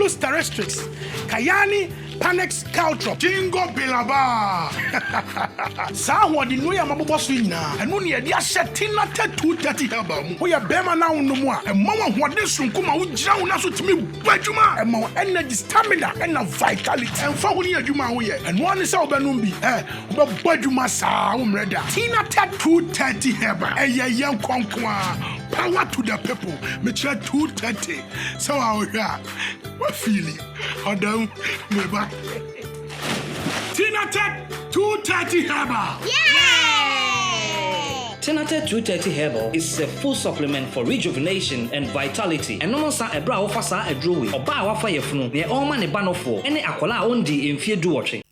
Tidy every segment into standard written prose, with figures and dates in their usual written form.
Populus terrestris, Kayani, Panax caltrop, Ginkgo biloba. Saa ahoɔdennuro yi a mabobɔ so yi nyinaa, ɛno na yɛde ahyɛ Tinatett 230 Herbal mu. Woyɛ barima na wonom a, ɛma wo ahoɔden soronko ma wogyina wo nan so tumi bɔ adwuma. Ɛma wo energy, stamina, ɛna vitality. Ɛmfa ho ne adwuma a woyɛ, ɛno ara ne sɛ wobɛnom bi. Ɛ, wobɛbɔ adwuma saa, wommrɛ da. Tinatett 230 Herbal, ɛyɛ yɛn nko ara. Power to the people. Mekyerɛ 230. Sɛ woahwɛ a, wafeeli. Ɔdam, meba. Tinatett 230 Herbal. Tinatett 230 Herbal is a full supplement for rejuvenation and vitality. Ɛnom nsa ɛberɛ a wofa saa aduro wei. Ɔbaa a wafa yafunu, nea ɔrema ne ba nofoɔ, ne akwadaa a ɔndii mfeɛ 18.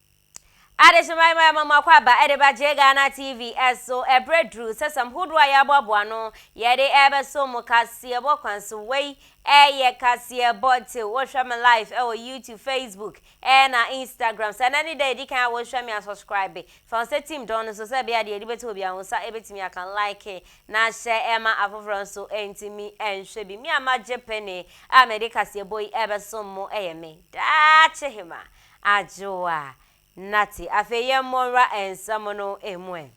Adehyema yi ma akɔ aba ɛde ba gye Ghana TV ɛso. Ɛberɛ duru sɛ sɛm hodoɔ a yɛaboaboa no yɛde ɛbɛso mu kaseɛbɔ kwan so. Wei ɛyɛ Kaseɛbɔ Te. Wohwɛ me live ɛwɔ YouTube, Facebook ɛna Instagram. Sɛ ɛnɛ ne da edi kan a wohwɛ me a, subscribe fa wo sɛ team dɔn no so sɛ ɛbɛyɛ adeɛ yɛde bɛto obi a wo nsa ɛbɛtumi aka. Like na hyɛ ɛma afoforɔ nso ɛntumi ɛnhwɛ bi. Me a magye pene a mɛde kaseɛbɔ yi ɛbɛso mo ɛyɛ me Daakye Hema Adwoa Nate. Afei yɛn mmɔnra nsɛm no emu ɛ.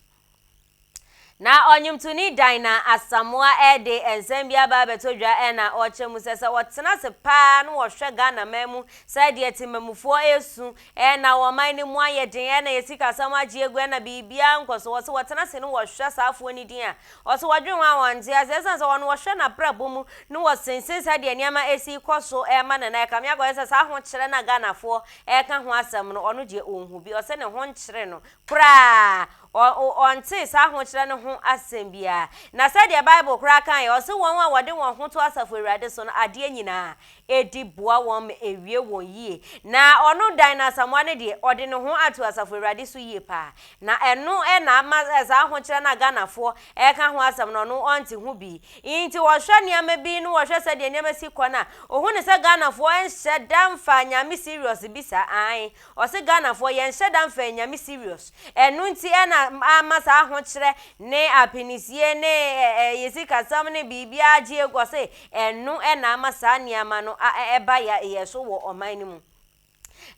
Na ɔnwomtoni Diana Asamoah ɛde nsɛm bi aba abɛtɔ dwa, ɛna ɔkyerɛ mu sɛ wɔtena ase paa na wɔhwɛ Ghana man mu sɛdeɛ temamufoɔ esu, ɛna wɔn no mu ayɛ den, ɛna yɛsi kasam agye egu, ɛna biribiara nkɔ so. Wɔsɛ wɔtena ase no wɔhwɛ saa afoɔ no din a ɔsɛ wɔdwen ho a wɔnte ase, ɛsiane sɛ wɔn wɔhwɛ n'abrabɔ mu na wɔsensen sɛdeɛ nneɛma esi kɔ so ɛma ne nan ɛka me akɔyɛ sɛ saa ahokyerɛ na Ghanafoɔ ɛka ho asɛm no, ɔno deɛ ɔnhu bi. Ɔsɛ ne ho nkyerɛ no koraa, ɔnte saa ahokyerɛ no ho asɛm biara. Na sɛdeɛ Bible koraa kan yɛ, ɔsɛ wɔn a wɔde wɔn ho to Asafo Awurade so no, adeɛ nyinaa ɛdi boa wɔn ma ewie wɔn yie. Na ɔno Diana Asamoah no deɛ, ɔde ne ho ato Asafo Awurade so yie paa, na ɛno ɛna ama saa ahokyerɛ no a Ghanafoɔ ɛka ho asɛm no, ɔno ɔnte ho bi. Nti wɔhwɛ nneɛma bi no, wɔhwɛ sɛdeɛ nneɛma si kɔ no a, ohun ne sɛ Ghanafoɔ nhyɛ da mfa Nyame serious bi saa. Ae, ɔsɛ Ghanafoɔ yɛnhyɛ da mfa Nyame serious, ɛno nti ɛna ama saa ahokyerɛ ne apinisie ne yɛsi kasam ne biribiara gye egu. Ɔsɛ ɛno ɛna ama saa nneɛma no ɛba yɛ so wɔ ɔman no mu.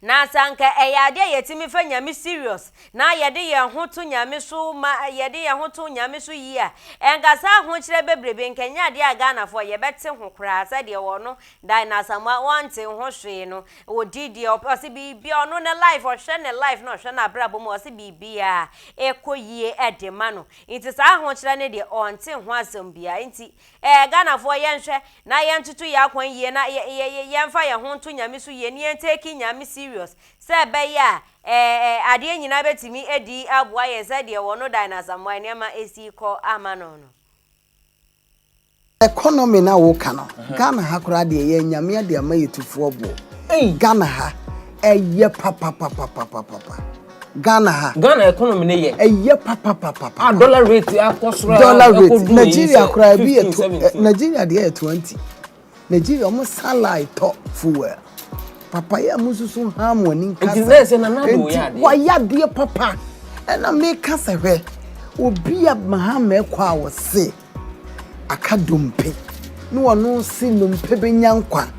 Na sɛ anka ɛyɛ adeɛ a yɛtumi fa Nyame serious na yɛde yɛn ho to Nyame so ma yɛde yɛn ho to Nyame so yie a, ɛnka saa ahokyerɛ bebrebe nka nyɛ adeɛ a Ghanafoɔ yɛbɛte ho koraa. Sɛdeɛ wɔno Diana Asamoah wɔnte ho hwee no, ɔdi deɛ ɔsɛ biribia. Ɔno ne life, ɔhwɛ ne life na ɔhwɛ n'abrabɔ mu, ɔsɛ biribia ɛkɔ yie ɛde ma no, nti saa ahokyerɛ no deɛ ɔnte ho asɛm biara. Nti Ghanafoɔ yɛnhwɛ na yɛntoto yɛn akwan yie na yɛmfa yɛn ho nto Nyame so yie na yɛntake Nyame serious sɛ ɛbɛyɛ a adeɛ nyinaa bɛtumi adi aboa yɛn, sɛdeɛ wɔno Diana Asamoah nneɛma esi kɔ ama no. Economy na woka no, Ghana ha koraa deɛ, yɛ Nyame ade ama yɛ tufoɔ boɔ. Ghana ha ɛyɛ papapapapapa, Ghana ha. Ghana economy ne yɛ. Ɛyɛ papapapapa. A dollar rate akɔ soro. Dollar rate, Nigeria koraa bi yɛ to Nigeria deɛ yɛ 20. Nigeria ɔmo salai tɔ fuel papa yɛ mo nso ha mo ani nkasa. Nti na ɛsɛ Nana Addo yɛ adeɛ. Wayɛ adeɛ papa. Ɛna meka sɛ, hwɛ, obi a Mahama ɛkɔ a wɔse aka dompe ne wɔno se nnompe bɛnya nkwa,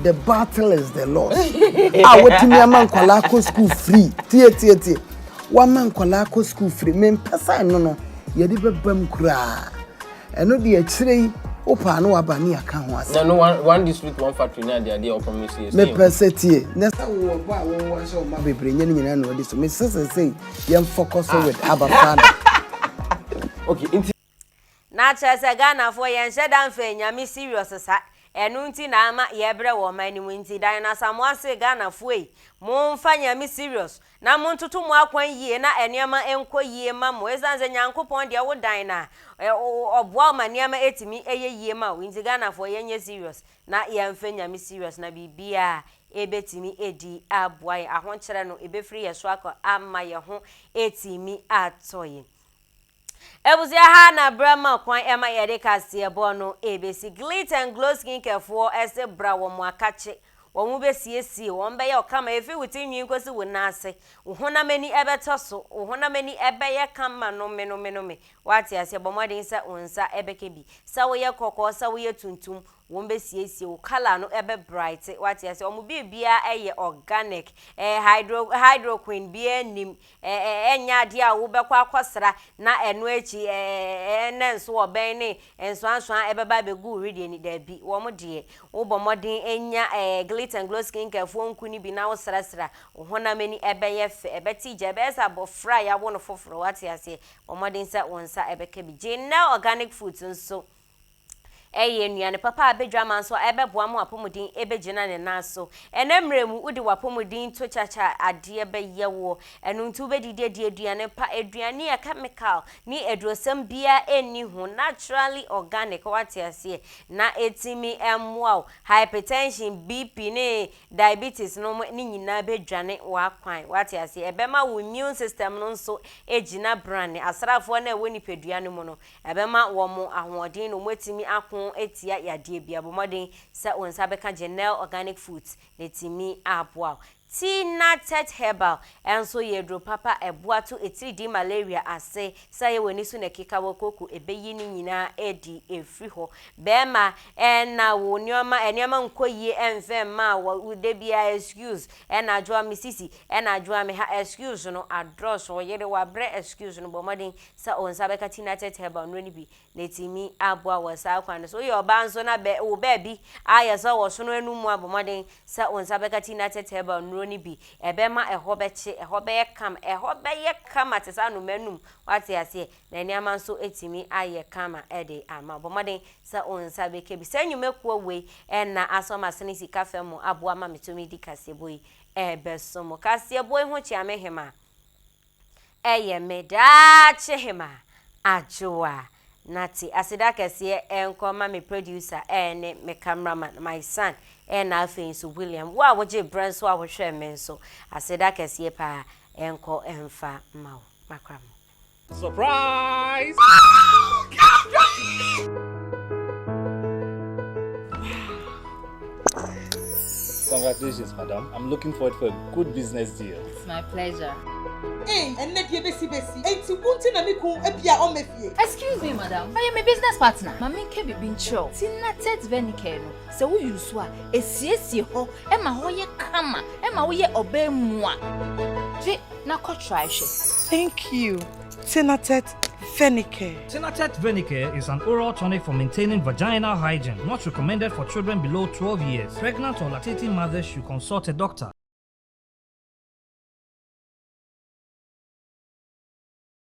the battle is the Lord. A wɔtumi ama nkwadaa kɔ school free. Tie, tie, tie, wama nkwadaa kɔ school free. Mempɛ sɛ ɛno no yɛde bɛba mu koraa. Ɛno deɛ, akyire yi wopaa no waba ne yɛaka ho asɛm. Na no one district one factory ne adeade a ɔpromise yɛ. Mepɛ sɛ tie na sɛ wowɔ bɔ a wɔwɔ ahyɛ ɔma bebree, nyɛ ne nyinaa na wɔde so. Mesɛ sɛ sei yɛn focus with Abba Father. Okay, nti. Na kyerɛ sɛ Ghanafoɔ yɛnhyɛ da mfa Nyame serious sa, ɛno nti na ama yɛbrɛ wɔ ɔman no mu. Nti Diana Asamoah se Ghanafoɔ yi, momfa Nyame serious na montoto mo akwan yie na nneɛma nkɔ yie ma mo, ɛsiane sɛ Nyankopɔn deɛ, wo dan na ɔboa wo ma nneɛma ɛtumi ɛyɛ yie ma wo. Nti Ghanafoɔ yɛnyɛ serious na yɛmfa Nyame serious na biribiaa ɛbɛtumi ɛdi aboa yɛn. Ahokyerɛ no ɛbɛfiri yɛ so akɔ ama yɛn ho ɛtumi atɔ yɛn. Ebusua, ha na brɛ ma kwan ɛma yɛde kaseɛbɔ no ebesi. Glit and Glow Skincare foɔ ɛsɛ bra wɔn mo akakye, wɔn mo bɛsiesie wɔn, bɛyɛ ɔkama efi wo ti nwi nkosi wo nan ase. Wo honam ani ɛbɛtɔ so, wo honam ani ɛbɛyɛ kama. Nome nome nome. Woate aseɛ? Bɔ mmɔden sɛ wo nsa bɛka bi. Sɛ woyɛ kɔkɔɔ, sɛ woyɛ tuntum, wɔn bɛsiesie wo colour no bɛ bright. Woate aseɛ? Wɔn biribiara yɛ organic. Ɛɛ hydro hydroquine biara nnim. Ɛɛ ɛnyɛ adeɛ a wobɛkɔ akɔsra na ɛno akyi ɛɛ ɛnɛ nso ɔbɛn ne nsoansoa ɛbɛba abɛgu wo wedeɛ ni. Daabi, wɔn deɛ wobɔ mmɔden nya ɛɛ Glit and Glow Skincare foɔ nku no bi na wosrasra wo honam ani ɛbɛyɛ fɛ, ɛbɛte gya, ɛbɛyɛ sɛ abɔfra a yɛawo no foforɔ. Woate aseɛ? Bɔ mmɔden sɛ wo nsa bɛka bi. Gennel Organic Foods nso yɛ nnuane papa a abɛdwa nso a ɛbɛboa ma w'apɔmuden bɛgyina ne nan so. Ɛnnɛ mmerɛ mu, wode w'apɔmuden to kyakya a, adeɛ bɛyɛ woɔ. Ɛno nti wobɛdidi adi aduane pa, aduane a chemical ne adurosɛm biara nni ho, naturally organic, woate aseɛ, na ɛtumi mmoa wo. Hypertension, BP ne Diabetes nom ne nyinaa bɛdwane w'akwan, wate aseɛ. Ɛbɛma wo immune system no nso agyina brane. Asraafoɔ no a ɛwɔ nipadua no mu no, ɛbɛma wɔn ahoɔden na wɔatumi ako atia yadeɛ biara. Bɔ mmɔden sɛ wo nsa bɛka Genel Organic Foods na atumi aboa wo. Tea Natet Herbal nso yɛ aduro papa a ɛboa to atiridii malaria ase. Sɛ ɛyɛ w'ani so na ɛkeka wo koko, ɛbɛyi ne nyinaa adi afiri hɔ. Bɛɛma ɛna wo nneɛma nneɛma nkɔ yie ɛnfɛ mma wo wo da biara excuse ɛna adwoa me sisi ɛna adwoa me ha excuse no adɔɔso wo yere wabrɛ excuse no bɔ mmɔden sɛ wo nsa bɛka Tinatet herbal nnuro no bi na ɛtumi aboa wɔ saa kwan no so woyɛ ɔbaa nso na bɛ wo baabi ayɛ sɛ ɔsono anum mu a bɔ mmɔden sɛ wo nsa bɛka Tinatet herbal nnuro no bi ɛbɛma ɛhɔ bɛkye ɛhɔ bɛyɛ kam ɛhɔ bɛyɛ kama te sɛ anoma anum wate aseɛ Na nneɛma nso atumi ayɛ kama de ama wo. Bɔ mmɔden sɛ wo nsa bɛka bi. Saa nnwumakuo wei na asɔ m'asene sika fam mu aboa ma metumi de kaseɛbɔ yi rebɛso mo. Kaseɛbɔ yi ho kyea me hema ɛyɛ me daakye hema Adwoa Nate. Aseda kɛseɛ nkɔ ma me producer ne me cameraman, my son, ɛna afei nso William. Wo a wogye berɛ nso a wohwɛɛ me nso, aseda kɛseɛ paa nkɔ mfa ma wo. Makra mo. Surprise! Congratulations, madam. I'm looking forward for a good business deal. It's my pleasure. Ei, ɛnnɛ deɛ bɛsi bɛsi. Enti wo nti na me kun ebia ɔmmɛ fie. Excuse me madam, ɔyɛ me business partner. Ma menka biribi nkyerɛ wo, Tinatet Venicare no, sɛ wo use a, ɛsiesie hɔ ma hɔ yɛ kama, ɛma woyɛ ɔbaa mua. Gye na kɔ try hwɛ. Thank you Tinatet Venicare. Tinatet Venicare is an oral tonic for maintaining vaginal hygiene, not recommended for children below 12 years. Pregnant or lactating mothers should consult a doctor.